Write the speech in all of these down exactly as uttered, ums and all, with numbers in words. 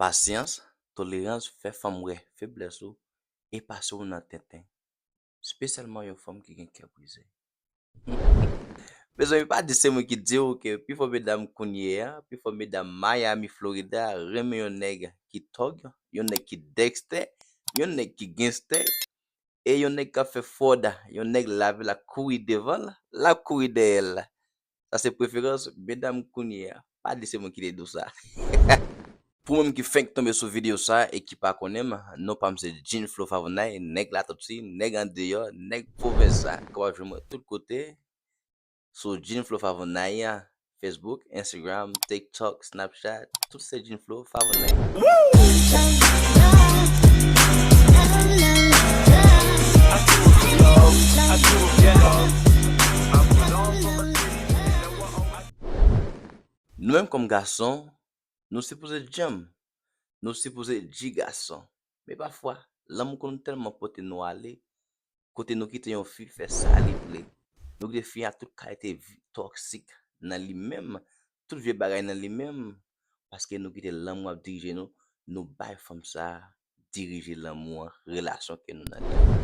Pasyans, tolerans fè fanm wè feblès ou e pase w nan tenten. Espesyalman yon fanm ki gen kè brize. Mezanmi, pa di se mwen ki di w ke pifò medam kounye a, pifò medam Miami, Florida, renmen yon nèg ki tòg, yon nèg ki dèkstè, yon nèg ki genstè, e yon nèg k ap fè fòda, yon nèg lavil ap kouri devan l, l ap kouri dèyè l. Sa se preferans medam kounye a. Pa di se mwen ki te di w sa. Pou mwen ki fenk tonbe sou videyo sa e ki pa konnen m, non pa m se Jean Flo Favonay, nèg Latòti, nèg andeyò, nèg pwovens sa. Kapab jwenn mwen tout kote sou Jean Flo Favonay, Facebook, Instagram, TikTok, Snapchat, tout se Jean Flo Favonay. Nou menm kòm gason, nou sipoze djanm, nou sipoze di gason. Men pafwa, lanmou konn tèlman pote nou ale, kote nou kite yon fi fè sa li vle. Nou kite fi a tout kalite vi tòksik nan li menm, tout vye bagay nan li menm, paske nou kite lanmou ap dirije nou, nou bay fanm sa a dirije lanmou an, relasyon ke nou nan li.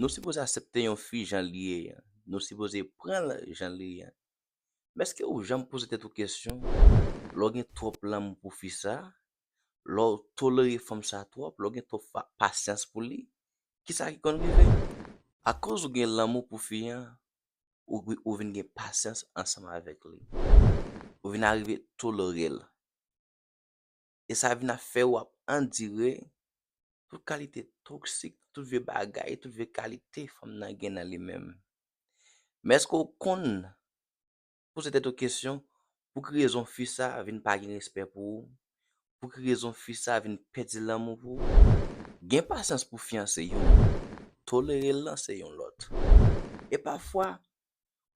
Nou sipoze aksepte yon fi jan li ye an. Nou sipoze pran l jan li ye an. Men èske ou janm poze tèt ou kesyon, lè w gen twòp lanmou pou fi sa, lè w tolere fanm sa twòp, lè w gen twòp fa- pasyans pou li, kisa ki konn rive? Akoz ou gen lanmou pou fi an, ou, ou vin gen pasyans ansanm avèk li. Ou vin arive tolere l. E sa vin ap fè w ap andire tout kalite toksik, tout vye bagay, tout vye kalite fanm nan gen nan li menm. Men èske w konn poze tèt ou kesyon, pou ki rezon fi sa vin pa gen respè pou ou? Pou ki rezon fi sa vin pèdi lanmou pou ou? Gen pasyans pou fi an se youn, tolere l lan se yon lòt. E pafwa,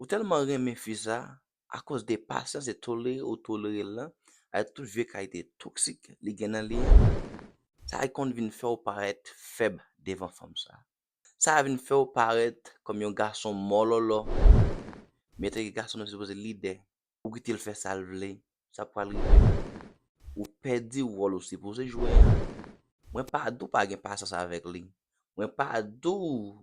ou tèlman renmen fi sa, akoz de pasyans e tolere ou tolere l lan, avèk tout vye kalite toksik li gen nan li an, sa konn vin fè w parèt fèb devan fanm sa. Sa vin fè w parèt kòm yon gason mòlòlò. Men antanke gason, nou sipoze lidè. Ou kite l fè sa l vle, sa pral rive. Ou pèdi wòl ou sipoze jwe an. Mwen pa di w pa gen pasyans avèk li. Mwen pa di w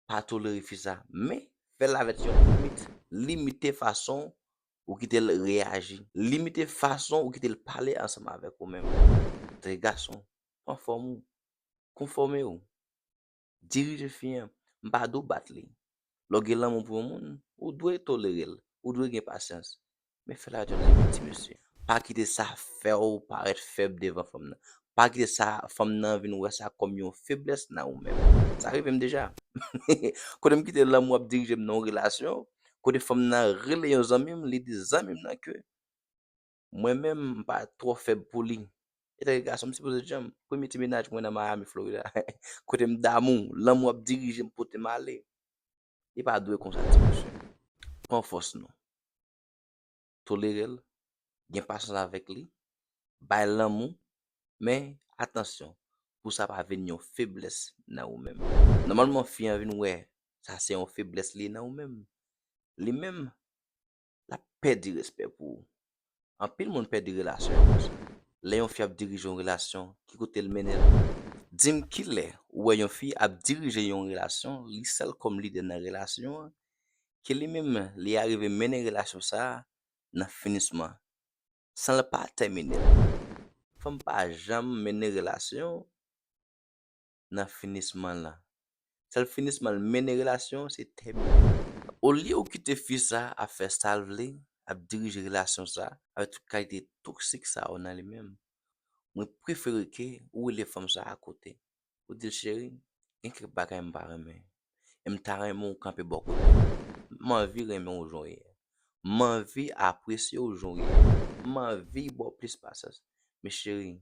pa tolere fi sa. Men, fè l avèk yon limit. Limite fason ou kite l reyaji. Limite fason ou kite l pale ansanm avèk ou menm. Antanke gason, pran fòm ou. Konfòme w. Dirije fi an. M pa di w bat li. Lè w gen lanmou pou yon moun, ou dwe tolere l. Ou dwe gen pasyans. Men fè l avèk yon limit, ti mesye. Pa kite sa fè w parèt fèb devan fanm nan. Pa kite sa, fanm nan vin wè sa kòm yon feblès nan ou menm. Sa rive m deja. Kote m kite lanmou ap dirije m nan yon relasyon, kote fanm nan rele yon zanmi m, li di zanmi m nan ke mwen menm, m pa twò fèb pou li. Etanke gason, m sipoze djanm. Premye ti mennaj mwen nan Miami, Florida. Kote m damou, lanmou ap dirije m, pote m ale. Li pa dwe konsa, ti mesye. Pran fòs nou. Tolere l, gen pasyans avèk li, bay l lanmou, men atansyon, pou sa pa vin yon feblès nan ou menm. Nòmalman, fi an vin wè sa se yon feblès li ye nan ou menm. Li menm, l ap pèdi respè pou ou. Anpil moun pèdi relasyon yo konsa. Lè yon fi ap dirije yon relasyon, ki kote l mennen l? Di m kilè ou wè yon fi ap dirije yon relasyon, li sèl kòm lidè nan relasyon an, ke li menm li arive mennen relasyon sa a nan finisman, san l pa tèmine l. Fanm pa janm mennen relasyon nan finisman lan. Sèl finisman l mennen relasyon, se tèmine. Olye ou kite fi sa ap fè sa l vle, ap dirije relasyon sa, avèk tout kalite toksik sa yo nan li menm, mwen prefere ke ou rele fanm sa akote. Ou di l, cheri, gen kèk bagay m pa renmen. E m ta renmen w kanpe bò kote m. M anvi renmen w jan w ye. M anvi apresye w jan w ye. M anvi ba w plis pasyans. Men cheri,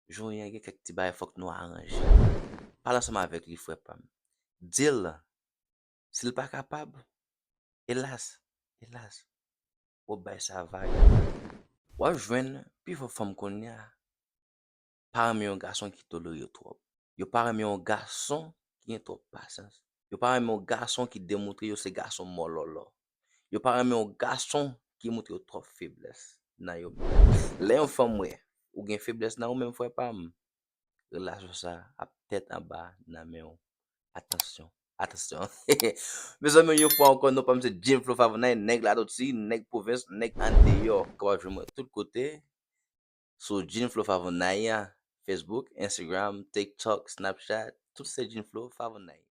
jan w ye a, gen kèk ti bagay fòk nou aranje. Pale ansanm avèk li, frè pa m. Di l, si l pa kapab, elas, elas, w ap bay sa vag. W ap jwenn pifò fanm kounye a pa renmen yon gason ki tolere yo twòp. Yo pa renmen yon gason ki gen twòp pasyans. Yo pa renmen yon gason ki demontre yo se gason mòlòlò. Yo pa renmen yon gason ki montre yo twòp feblès nan yo menm. Lè yon fanm wè ou gen feblès nan ou menm, frè pa m, relasyon sa ap tèt anba nan men w. Atansyon, atansyon. Mezanmi, yon fwa ankò, non pa m se Jean Flow Favonay, nèg Latoti, nèg pwovens, nèg andeyò. Ou kapab jwenn mwen tout kote sou Jean Flow Favonay, Facebook, Instagram, TikTok, Snapchat, tout se Jean Flow Favonay.